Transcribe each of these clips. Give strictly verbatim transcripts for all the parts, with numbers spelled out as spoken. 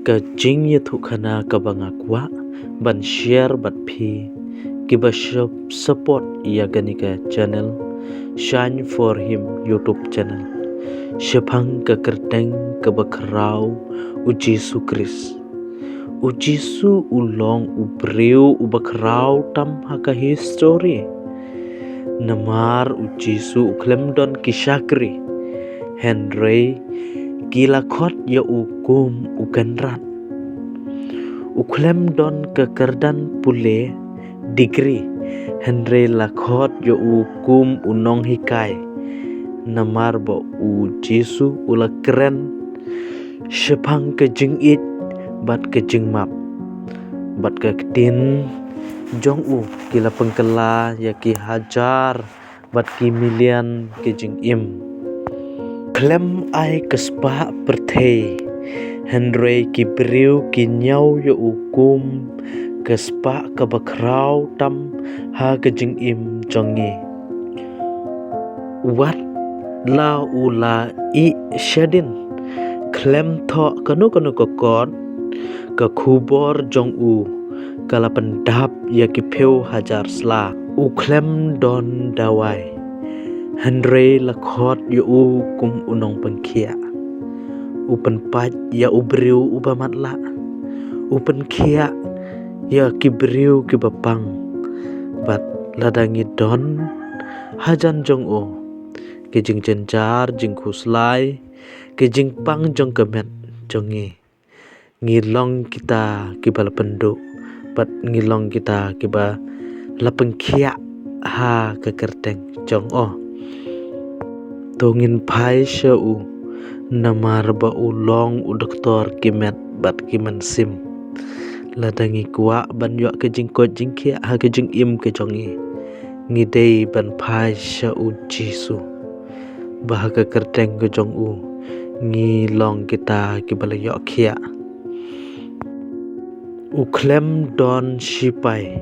Ka jingïathuhkhana kaba nga kwah ban share bad phi kiba shup-, support ïa kane ka channel Shine for Him YouTube channel. Shaphang ka kyrteng kaba khraw u Jisu Khrist. U Jisu u long u briew uba khraw tam ha ka history. Namar u Jisu u khlem don ki shakri, hynrei ki la khot ïa u kum u kynrad. U khlem don ka kyrdan pule, degree, hynrei la khot ïa u kum u nonghikai. Namar ba u Jisu u la kren shaphang ka jingïeit bad ka jingmap. Bad ka ktien jong u ki la pynkylla ïa ki hajar bad ki million ki jingim. Khlem ai ka spah pyrthei, hynrei ki briew ki ñiew ïa u kum ka spah kaba khraw tam ha ka jingim jong ngi. Wat la u la ïeh shadien, khlem thoh kano kano ka kot, ka khubor jong u ka la pyndap ïa ki phew hajar sla. U khlem don dawai, hynrei la khot ïa u kum u nongpynkhiah. U pynpait ïa u briew uba matlah. U pynkhiah ïa ki briew kiba pang. Bad lada ngi don hajan jong u, ki jingjynjar, jingkhuslai, ki jingpang jong ka met jong ngi, ngi long kita kiba la pynduh, bad ngi long kita kiba la pynkhiah ha ka kyrteng jong u. To ngin phai sha u, namar ba u long u doktor ki met bad ki mynsiem. Lada ngi kwah ban ïoh ka jingkoit jingkhiah ha ka jingim ka jong ngi, ngi dei ban phai sha u Jisu. Ba ha ka kyrteng ka jong u ngi long kita kiba la ïoh khiah. U khlem don shipai,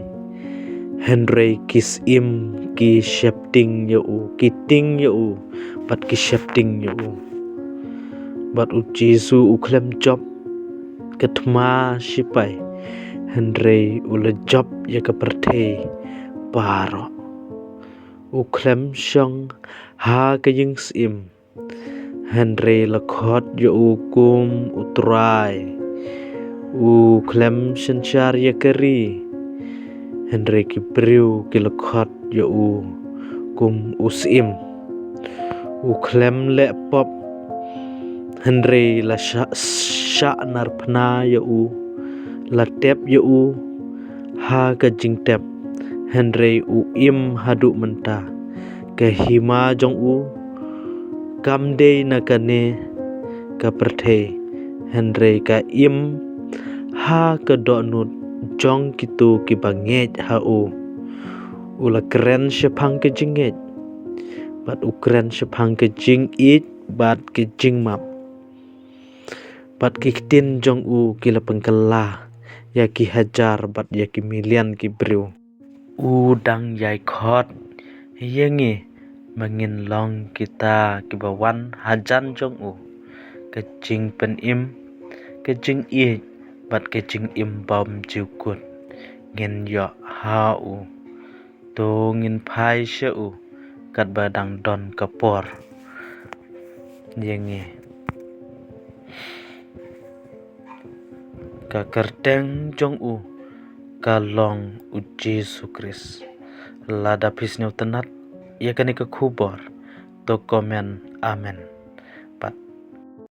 hynrei ki syiem ki sheptieng ïa u, ki tieng ïa u, bad ki sheptieng ïa u. Bad u Jisu u khlem jop ka thma shipai, hynrei u la jop ïa ka pyrthei baroh. U khlem shong ha ka ïing syiem, hynrei la khot ïa u kum u Trai. U khlem synshar ïa ka ri, hynrei ki briew ki la khot ïa u kum u syiem. U khlem leh pop, hynrei la shah, shah narphna ïa u, la tep ïa u ha ka jingtep, hynrei u im haduh mynta. Ka hima jong u kam dei na kane ka pyrthei, hynrei ka im ha ka dohnud jong kito kiba ngeit ha u. U la kren shaphang ka jingngeit, bad u kren shaphang ka jingïeit, bad ka jingmap. Bad ki ktien jong u ki la pynkylla ïa ki hajar bad ïa ki million ki briew. U dang ïai khot ïa ngi ba ngin long kita kiba wan hajan jong u. Ka jingpynim, ka jingïeit, bad ka jingim bymjukut ngin ïoh ha u. To ngin phai sha u katba dang don ka por ïa ngi. Ka kyrteng jong u ka long u Jisu Khrist. Lada phi sngewtynnat ïa kane ka khubor, to comment amen.